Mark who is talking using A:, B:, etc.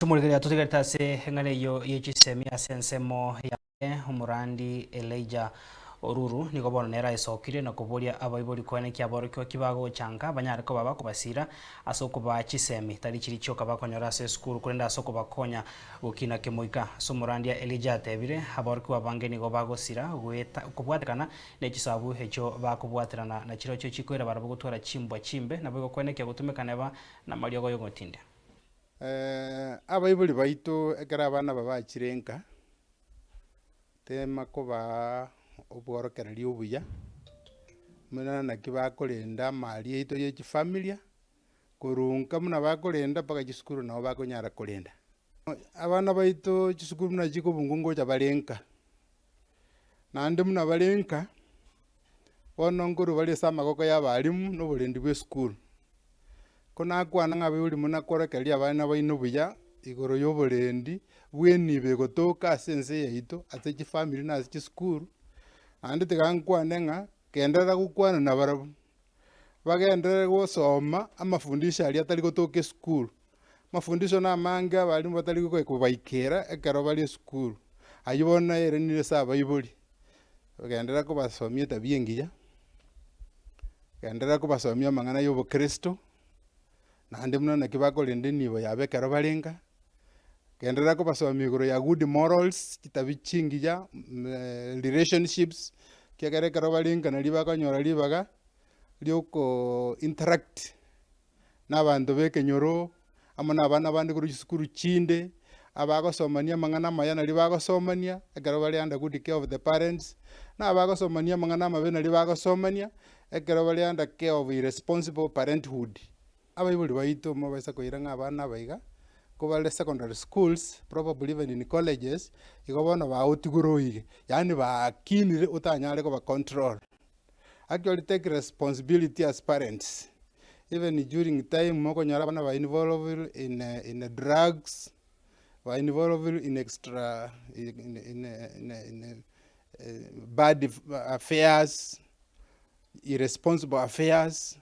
A: Tumorigereria totigarete ase eng'ana eyio ye chisemi ase ensemo yaye omorandi Elijah Oruru nigo bono nere aesokirie na koboria abaibori koenekia aborokigwa ki bagochanka banyare koba bakobasira ase okobaa chisemi tari chiri chioka bakonyora ase esukuru korende ase okobakonya gokina kemoika. Ase omorandia Elijah atebire, aborokigwa abange nigo bagosira goeta kobwatekana ne chisabu echio bakobwaterana na chirochio chikoira barabwo gotwara chimbwa chimbe naboigo koenekia gotumeka neba namariogo y'ogotindia.
B: Abaibori baito ekero abana aba bachire nka, tema kobaa obworokereria obuya, buna naki bakorenda amari yaito ya chifamilia, korwa nka buna bakorenda mpaka chisukuru nabo bakonyara korenda. Abana baito chisukuru buna chikobungwa ngocha bare nka, naende buna bare nka, bono nkorwa bare ase amagoko ya abalimu na oborendi bwa esukuru. Ko nakwana ng'a abaibori muna kworokereria abana baino buya igoro ya oborendi bw'enibo egotoka ase ense yaito, ase chifamiri na ase chisukuru, naende tiga nkwane ng'a genderera gokwana nabarabwo, bagenderere gosoma amafundisho aria atari gotoka esukuru. Amafundisho na amange abalimu batari kobaikera ekero bare esukuru, aywo bono naerenire ase abaibori. Genderera kobasomia etabia engiya, genderera kobasomia amang'ana ya obokristo, naende buna naki bakorenda enibo yabo ekero bare nka, genderera kobasomia igoro ya good morals, chitabia chingiya, relationships, ekiagera ekero bare nka naria bakonyora ribaga ria oko interact. Na abanto b'ekenyoro, amo nabana bande korwa chisukuru chinde, abagosomania amang'ana amaya nario bagosomania, ekero bare under good care of the parents, na abagosomania amang'ana amabe nario bagosomania, ekero bare under care of irresponsible parenthood. Abaibori baito mobaisa koira ng'a abana aba iga, kobare secondary schools, probably even in colleges, igo bono baotigoroire, yaani bakinire otanyare koba control. Actually take responsibility as parents, even during time mokonyora abana ba involved in in drugs, ba involved in extra in in in in bad affairs, irresponsible affairs.